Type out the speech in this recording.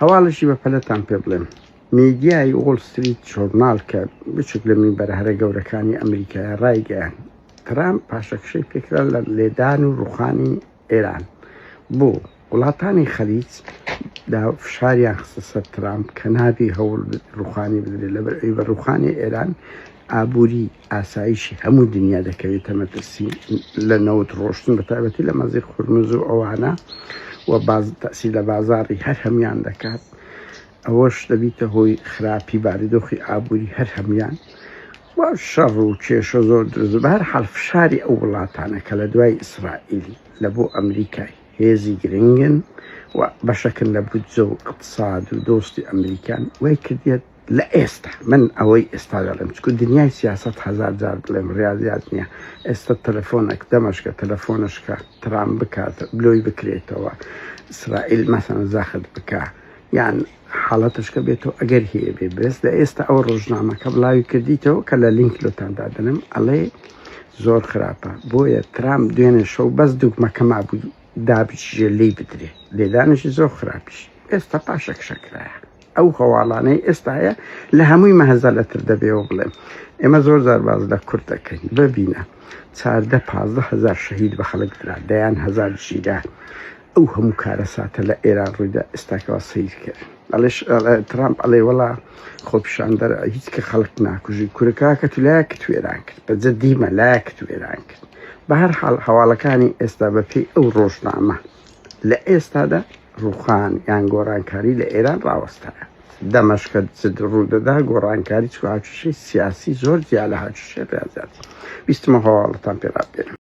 هەواڵێکی بە پەلەتان پێ بڵێم میدیای وۆڵ ستریت جۆرناڵ کە بچوک لە مینبەرە هەرە گەورەکانی ئەمریکایە ڕایگەیاند ترامپ پاشەکشەی پێکرا لە لێدان و ڕوخانی ئێران بۆ وڵاتانی خەلیج دا فشاریان خستە سەر ترامپ کە نابی هەوڵ ڕوخانی بدرێت لەبەر ئەوی بە ڕوخانی ئێران ئابووری ئاسایشی هەموو دنیا دەکەوێتە مەترسی لە نەوت ڕۆشتن بە تایبەتی لە مەزیق هورمز و ئەوانە و باز تەسی لە بازاڕی هەر هەموان دەکات ئەوەش دەبیتە هۆی خراپی بارودۆخی ئابووری هەر هەموان و شەڕ و کێشە زۆر دروست بە هەر حاڵ فشاری ئەو وڵاتانە کە لە دوای ئیسرائیل لە بۆ ئەمریکای هێزی گرنگن و بەشەکن لە بودجە و اقتصاد و دۆستی ئەمریکان وای کردیە لە ئێستا من ئەوەی ئێستا دەڵێم چکو دنیای سیاست هەزار جار بڵێم ڕاضیات نییە ئێستا تەلەفۆنێک دەمەشکە تەلەفۆنشکە ترام بکات بلۆی بکرێتەوە ئیسرائیل مەسەن زەخت بکە یان حاڵەتشکە بێتەوە ئەگەر هەیە بێ بەس لە ئێستا ئەو ڕۆژنامەکە بڵاوی کردیتەوە کە لە لینک لۆتان دادەنم ئەڵێ زۆر خراپە بۆیە ترامپ دوێنێ شەو بەس دوگمەکە مابوو دابچژێ لێی بدرێ لێدانێکی زۆر خراپیش ئێستا پاشەکشە کرایە ئەو هەواڵانەی ئێستاە لە هەمووی مەهزەلەتر دەبێەوە بڵێم ئێمە زۆر زار باز لە کورد دەکەین ببینە چاردە 15 هزار شەهید بە خەڵک درا دەیان هزار ژیرا ئەو هەموو کارەساتە لە ئێران ڕوویدا ئێستاکەوە سیر کرد ئەڵێش ترامپ ئەڵێ وەڵا خۆپیشاندەر هیچ کە خەڵک ناکوژی کورە کاکە تو لایەکت وێران کرد بە جدیمە لایەکت وێران کرد بە هەر حاڵ هەواڵەکانی ئێستا بە پێی ئەو ڕۆژنامە لە ئێستادا ڕوخان یان گۆڕانکاری لە ئێران ڕاوەستایە دەمەشکە چ ڕوودەدا گۆڕانکاری چکو هاوکێشەی سیاسی زۆر جیا لە هاوکێشەی ڕیاضیاتی ویستمە هەواڵەتان پێ ڕابگەیەنم.